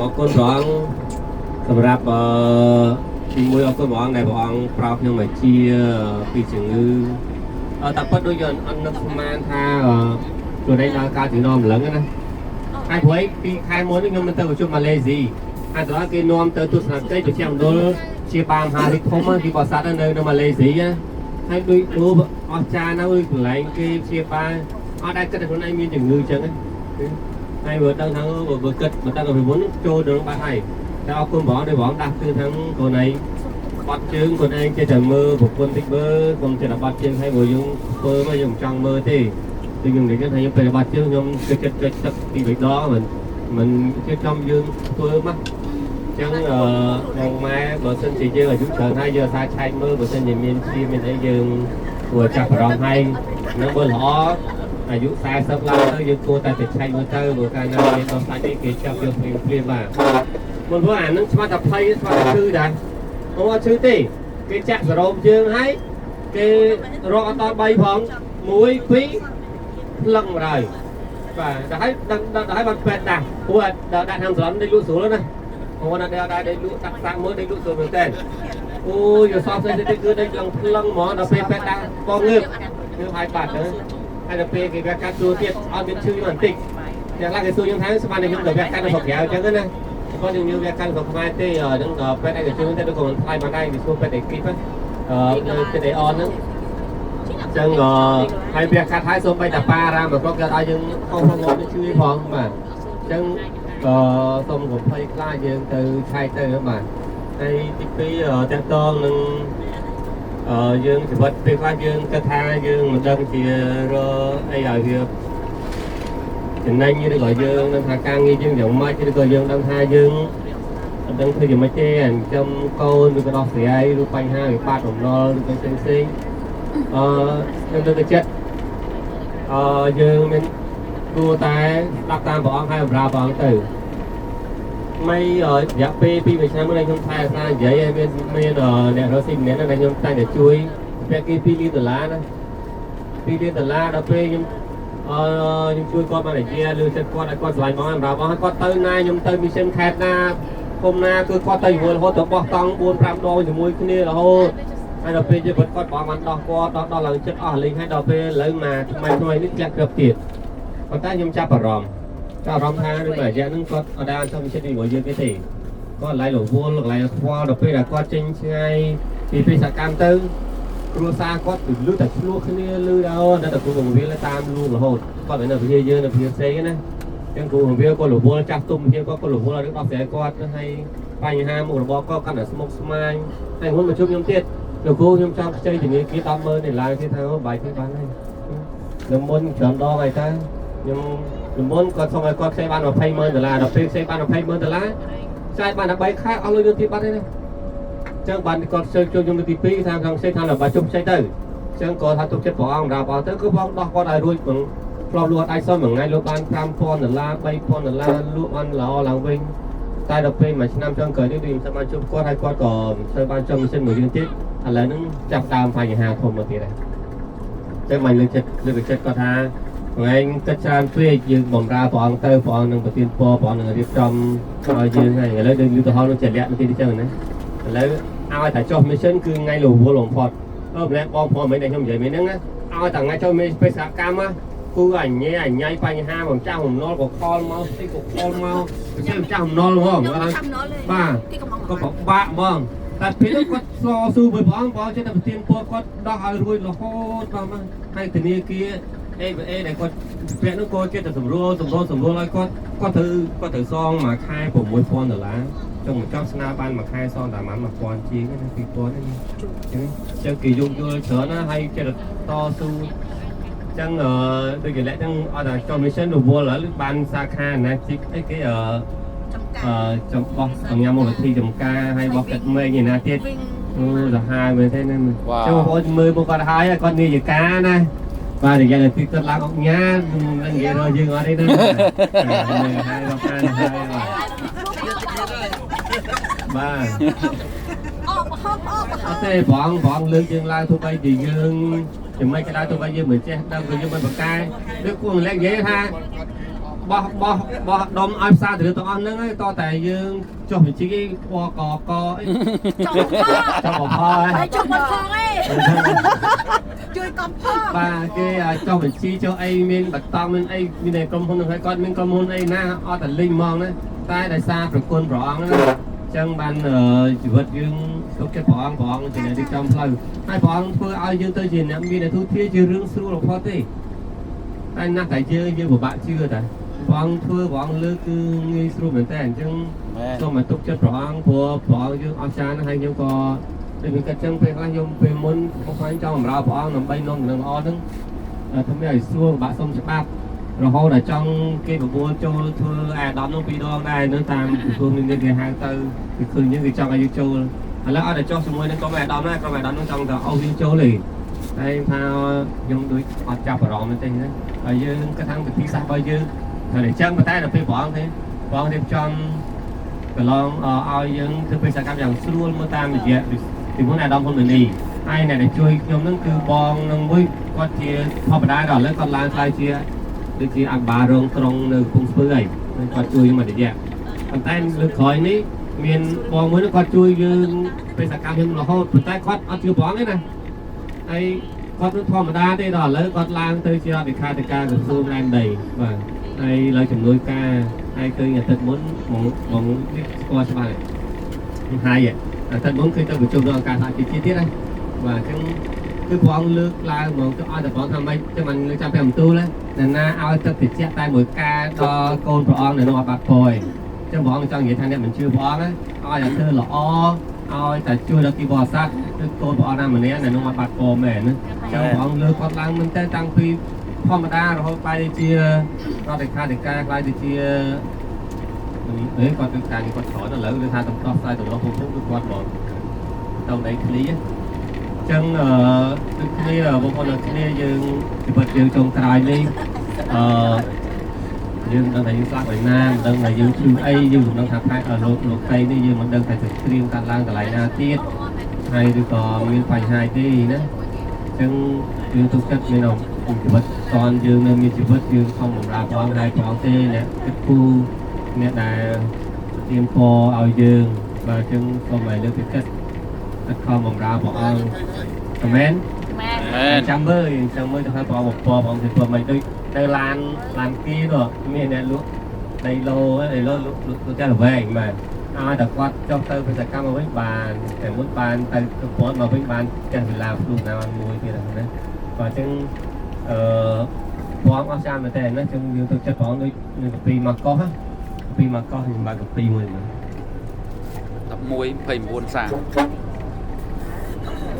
អរគុណព្រះអង្គសម្រាប់ទីមួយអរគុណព្រះអង្គដែលព្រះអង្គប្រោសខ្ញុំឲ្យជាពីជំងឺតែពិតដូចយើងអត់នឹកស្មានថាខ្លួនឯងដល់ការជំនំម្លឹងណាហើយព្រោះអីពីខែមុននេះខ្ញុំមិនទៅប្រជុំម៉ាឡេស៊ីហើយទៅដល់គេនាំទៅទស្សនកិច្ចប្រចាំមណ្ឌលជាបាលមហារីកធំគេបរិស័ទនៅម៉ាឡេស៊ីណាហើយដូចរូបអស្ចារ្យណាស់ដូចកន្លែងគេព្យាបាលអត់ដែលគិតថាខ្លួនឯងមានជំងឺចឹងណាហើយបើដឹងថាបើគិតបើដឹងពីមុនចូលដល់បាត់ហើយតែអរគុណបងដែលបងដាស់គឺថាខ្លួនឯងបាត់ជើងខ្លួនឯងចេះតែមើលប្រពន្ធតិចមើលកុំចេះតែបាត់ជើងហើយបើយើងធ្វើមកយើងមិនចង់មើលទេគឺខ្ញុំនិយាយថាខ្ញុំពេលបាត់ជើងខ្ញុំគិតចិត្តចុចទឹកពីរបីដងមិនជិះចំយើងធ្វើមកចឹងអឺបងម៉ែបើសិនជាយើងអាយុច្រើនហើយយើងអាសាឆែកមើលបើសិនជាមានជាមានអីយើងគួរចាប់អារម្មណ៍ហើយនឹងបើល្អអាយុ40ឡើងទៅយើងគួរតែទៅឆែកមើលទៅបើកាលណាមានដោះសាច់អីគេចាប់យកភ្លាមភ្លាមបាទមុនព្រោះអានឹងស្មាត់តែភ័យស្មាត់តែឈឺដែរអូអត់ឈឺទេគេចាក់សរោមជើងហើយគេរកអត់ដល់3ផង1 2ផ្លឹងមកហើយបាទដល់ហើយដឹងដល់ហើយបានពេទ្យដាស់ព្រោះដល់ដាក់ខាងស្រន់ដេកលក់ស្រួលណាបងប្អូនអត់ដែរដេកលក់ដាក់សាក់មើលដេកលក់ស្រួលមែនតើអូយសោះផ្សេងទៀតគឺដេកឡើងផ្លឹងហ្មងដល់ពេលពេទ្យដាស់បងងើបងើបហើយបាត់ទៅហើយដល់ពេលគេវះកាត់សួរទៀតអត់មានឈឺបន្តិចអ្នកខ្លះគេសួរខ្ញុំថាស្មានតែខ្ញុំទៅវះកាត់នៅស្រុកក្រៅអញ្ចឹងណាគាត់យើងយើងវះកាត់ស្រុកខ្មែរទេហ្នឹងពេទ្យឯកជនតែក៏មិនថ្លៃបានដែរគេសួរពេទ្យឯគីបនៅពេទ្យអេអនហ្នឹងចឹងហើយវះកាត់ហើយសូម្បីតែប៉ារ៉ាមកគាត់គេឲ្យយើងខុសផងងឈឺផងបាទអញ្ចឹងក៏សូមកុំភ័យខ្លាចយើងទៅឆែកទៅបាទហើយទី2តកតងនឹងយើងជីវិតពេលខ្លះយើងគិតថាយើងមិនដឹងជារអីឲ្យវាចំណេញឬក៏យើងនឹងថាការងារយើងយ៉ាងម៉េចឬក៏យើងដឹងថាយើងអត់ដឹងធ្វើយ៉ាងម៉េចទេអញ្ចឹមកូនឬក៏ដោះស្រាយឬបញ្ហាវិបត្តិបំណុលឬក៏ផ្សេងផ្សេងខ្ញុំលើកទឹកចិត្តយើងមានគួរតែស្ដាប់តាមព្រះអង្គហើយបម្រើព្រះអង្គទៅមិនរយៈពេល2 3ឆ្នាំមុនខ្ញុំថែអាសានិយាយឲ្យមានមានអ្នករកស៊ីម្នាក់ហ្នឹងដែលខ្ញុំតែងតែជួយពាក់គេ2លានដុល្លារណា2លានដុល្លារដល់ពេលខ្ញុំខ្ញុំជួយគាត់បានរយៈលើចិត្តគាត់ឲ្យគាត់ស្រឡាញ់បងហើយបម្រើបងឲ្យគាត់ទៅណាខ្ញុំទៅ mission ខេត្តណាគុំណាគឺគាត់ទៅជាមួយរហូតទៅបោះតង់4 5ដងជាមួយគ្នារហូតហើយដល់ពេលជីវិតគាត់បងបានដោះគាត់ដោះដល់ឡើងចិត្តអស់លេងហើយដល់ពេលឥឡូវមកថ្មីថ្មីនេះធ្លាក់គ្រាប់ទៀតប៉ុន្តែខ្ញុំចាប់អារម្មណ៍ចាប់អារម្មណ៍ថានៅមួយរយៈហ្នឹងគាត់អត់ដែលចង់ mission ជាមួយយើងទេទេគាត់ឡៃរវល់កន្លែងខ្វល់ដល់ពេលដែលគាត់ចេញឆ្ងាយពីបេសកកម្មទៅគ្រួសារគាត់គឺលឺតែឆ្លោះគ្នាលឺដល់តែគ្រូបង្រៀនតាមលួងរហូតគាត់មិននៅវិទ្យាយើងនៅវិទ្យាផ្សេងណាចឹងគ្រូបង្រៀនគាត់រវល់ចាស់ទុំជាងគាត់គាត់រវល់ឲ្យរឿងដោះស្រាយគាត់ហើយបញ្ហាមុខរបរគាត់កាន់តែស្មុគស្មាញហើយមុនមកជួបខ្ញុំទៀតលោកគ្រូខ្ញុំចង់ខ្ចីធនាគារ100000ដុល្លារទៀតថាបាយធ្វើបានហើយនៅមុនច្រើនដងហើយតាខ្ញុំពីមុនគាត់សុំឲ្យគាត់ខ្ចីបាន200,000ដុល្លារដល់ពេលខ្ចីបាន200,000ដុល្លារចាយបានតែ3ខែអស់លុយនឹងទៀតបាត់ហើយណាចឹងបានគាត់ខ្ចីជួយខ្ញុំលើកទី2ថាខាងខ្ចីថាបើជុំខ្ចីទៅចឹងគាត់ថាទុកចិត្តព្រះអង្គសម្រាប់ព្រះអង្គទៅគឺព្រះអង្គដោះគាត់ឲ្យរួចមកធ្លាប់លក់អត់អាចសមមួយថ្ងៃលក់បាន5000ដុល្លារ3000ដុល្លារលក់បានល្អឡើងវិញតែដល់ពេលមួយឆ្នាំចុងក្រោយនេះដូចខ្ញុំបានជួបគាត់ហើយគាត់ក៏ទៅបានចុះ mission មួយយើងទៀតឥឡូវហ្នឹងចាប់ដើមបញ្ហាធំមកទៀតហើយចឹងបានលើកចិត្តលើកចិត្តគាត់ថាថ្ងៃគិតច្រើនពេកយើងបំរើព្រះអង្គទៅព្រះអង្គនឹងប្រទានពរព្រះអង្គនឹងរៀបចំឲ្យយើងហើយឥឡូវដូចលឺទៅហោនោះចលៈនោះទីចឹងណាឥឡូវឲ្យតែចុះ mission គឺថ្ងៃរវល់បំផុតអឺម្នាក់បងប្អូនមិនដែលខ្ញុំនិយាយមិញហ្នឹងណាឲ្យតែថ្ងៃចុះបេសកកម្មណាគឺអញញ៉ែអញញ៉ៃបញ្ហាបំចាស់បំណុលក៏ខលមកស្អីក៏ខលមកម្ចាស់បំណុលហ្មង ខ្ញុំចាំណុលទេ បាទ គេកំង ក៏ពិបាកហ្មងតែពេលនោះគាត់សស៊ូមួយព្រះអង្គព្រះអង្គចិត្តតែប្រទានពរគាត់ដោះឲ្យរួចរហូតដល់មកហើយធនាគារ ABA ដែលគាត់ពាក់នោះក៏ចិត្តតែសម្រួលសម្រួលសម្រួលឲ្យគាត់គាត់ត្រូវគាត់ត្រូវសងមួយខែ6000ដុល្លារចុងបញ្ចប់ស្នើបានមួយខែសងតែប្រហែល1000ជាងណា2000ហ្នឹងអញ្ចឹងចឹងគេយោគយល់ច្រើនណាហើយចិត្តតស៊ូចឹងអឺដូចគេលាក់ចឹងអត់តែចុះ mission រវល់ឥឡូវបានសាខាណាជីកអីគេអឺ ចំការ អឺចំបោះញ៉ាំមកវិធីចំការហើយបោះកាត់មេឃឯណាទៀត វិញ អូសាហាវមែនទេណា វ៉ាវ ចឹងបងប្អូនមើលមកគាត់ហើយគាត់នាយិកាណាបាទរយៈទីគាត់ឡើងអុកញ៉ានឹងនិយាយរកយើងអត់ទេណាមើលហើយរកខានហើយបាទ អបហប់អបហ អត់ទេបងបងលើកយើងឡើងទោះបីជាយើងចំណេចក៏ដោយទោះបីយើងមិនចេះដឹងក៏យើងមិនប្រកែដូចគួរលេខនិយាយថា បោះបោះបោះដុំឲ្យផ្សារទៅទាំងអស់ហ្នឹងហើយតតែយើងចុះបញ្ជីគេពណ៌កកអី ចុះផង ចុះបផល ហើយចុះមកផងឯងជួយកំផង បាទគេចុះបញ្ជីចុះអីមានបតង់មានអីមានតែក្រុមហ៊ុនហ្នឹងហើយគាត់មានក្រុមហ៊ុនអីណាអត់តែលីងហ្មងណាតែដោយសារប្រគុណព្រះអង្គហ្នឹងអញ្ចឹងបានជីវិតយើងទុកចិត្តព្រះអង្គព្រះអង្គជាអ្នករៀបចំផ្លូវហើយព្រះអង្គធ្វើឲ្យយើងទៅជាអ្នកមានធូធាជារឿងស្រួលបំផុតទេតែណាស់តែយើងពិបាកជឿតែព្រះអង្គធ្វើព្រះអង្គលើកគឺងាយស្រួលមែនតើអញ្ចឹង មែន សូមឲ្យទុកចិត្តព្រះអង្គព្រោះព្រះអង្គយើងអស្ចារ្យណាស់ហើយខ្ញុំក៏ដូចមានគិតចឹងពេលខ្លះខ្ញុំពេលមុនខ្ញុំខ្លាចចង់បម្រើព្រះអង្គដើម្បីនាំដំណឹងល្អហ្នឹងធ្វើម៉េចឲ្យស្រួលពិបាកសុំច្បាប់រហូតដល់ចង់គេបបួលចូលធ្វើអាដាមនោះពីរដងដែរនៅតាមក្រសួងនេះគេហៅទៅគេឃើញយើងគេចង់ឲ្យយើងចូលឥឡូវអត់តែចុះជាមួយនឹងក្រុមអាដាមណាក្រុមអាដាមនោះចង់តែអូសយើងចូលទេតែថាខ្ញុំដូចអត់ចាប់អារម្មណ៍ទេណាហើយយើងគិតថាវិធីសាស្ត្ររបស់យើងត្រូវតែចឹងប៉ុន្តែដល់ពេលព្រះអង្គទេព្រះអង្គរៀបចំ កន្លងឲ្យយើងធ្វើបេសកកម្មយ៉ាងស្រួលមកតាមរយៈពីមុនអាដាមហ៊ុនម៉ាណីហើយអ្នកដែលជួយខ្ញុំនឹងគឺបងនឹងមួយគាត់ជាធម្មតាដល់ឥឡូវគាត់ឡើងខ្លាយជាដូចជាអភិបាលរងក្រុងនៅកំពង់ស្ពឺហើយគាត់ជួយខ្ញុំមួយរយៈប៉ុន្តែលើកក្រោយនេះមានបងមួយនឹងគាត់ជួយយើងបេសកកម្មយើងរហូតប៉ុន្តែគាត់អត់ជឿបងទេណាហើយគាត់នឹងធម្មតាទេដល់ឥឡូវគាត់ឡើងទៅជារដ្ឋលេខាធិការក្រសួងដែនដីបាទហើយឡើយជំនួយការហើយឃើញអាទិត្យមុនបងបងនេះស្គាល់ច្បាស់ហើយអាទិត្យមុនឃើញទៅប្រជុំនៅអង្គការសហជីវជាតិទៀតណាបាទអញ្ចឹងគឺព្រះអង្គលើកឡើងហ្មងទៅឲ្យតែព្រះអង្គថាម៉េចចាំមិនលើកចាំព្រះបន្ទូលណាណាឲ្យទឹកតិចតែមួយការដល់កូនព្រះអង្គនៅនោះអត់បាត់ពយអញ្ចឹងព្រះអង្គចង់និយាយថាអ្នកមិនជឿព្រះអង្គណាឲ្យតែធ្វើល្អឲ្យតែជួយដល់ទីបរិស័ទគឺកូនព្រះអង្គណាម្នាក់នៅនោះអត់បាត់ពរមែនណាអញ្ចឹងព្រះអង្គលើកគាត់ឡើងមែនតើតាំងពីធម្មតារហូតបែរជារដ្ឋលេខាធិការខ្លាយទៅជាអេគាត់គឺការនេះគាត់ច្រើនឥឡូវគឺថាតំដោះស្រាយតំណោះពុកពុកគឺគាត់ហ្មងទៅដីធ្លីអញ្ចឹងអឺដូចគ្នាបងប្អូនទាំងគ្នាយើងជីវិតយើងចុងក្រោយនេះអឺយើងមិនដឹងថាយើងស្លាប់ឯណាមិនដឹងថាយើងឈឺអីយើងមិនដឹងថាផែលោកលោកីនេះយើងមិនដឹងថាจะត្រៀមកាត់ឡើងកន្លែងណាទៀតហើយឬក៏មានបញ្ហាទេណាអញ្ចឹងយើងទុកចិត្តមានជីវិតតនយើងនៅមានជីវិតយើងខំបម្រើព្រះអង្គហើយព្រះអង្គទេអ្នកគិតគូរអ្នកដែលត្រៀមពរឲ្យយើងបាទអញ្ចឹងសូមឲ្យលើកទឹកចិត្តខិតខំបម្រើព្រះអង្គអាមែន មែន មែន ចាំមើលចាំមើលទៅឲ្យព្រះអង្គពរព្រះអង្គធ្វើមិនដូចទៅឡានឡានគីនោះមានអ្នកលក់ដីឡូដីឡូលក់លក់តែល្វែងបាទឲ្យតែគាត់ចុះទៅបេសកកម្មមកវិញបានតែមុនបានទៅកពតមកវិញបានផ្ទះវិឡាភ្លុះណាមួយទៀតណាបាទអញ្ចឹងអឺព្រះអង្គអស្ចារ្យមែនតើណាចឹងយើងទៅចិត្តព្រះអង្គដូចនៅកាពីមកកោះកាពីមកកោះខ្ញុំបើកាពីមួយមើល 11 29 30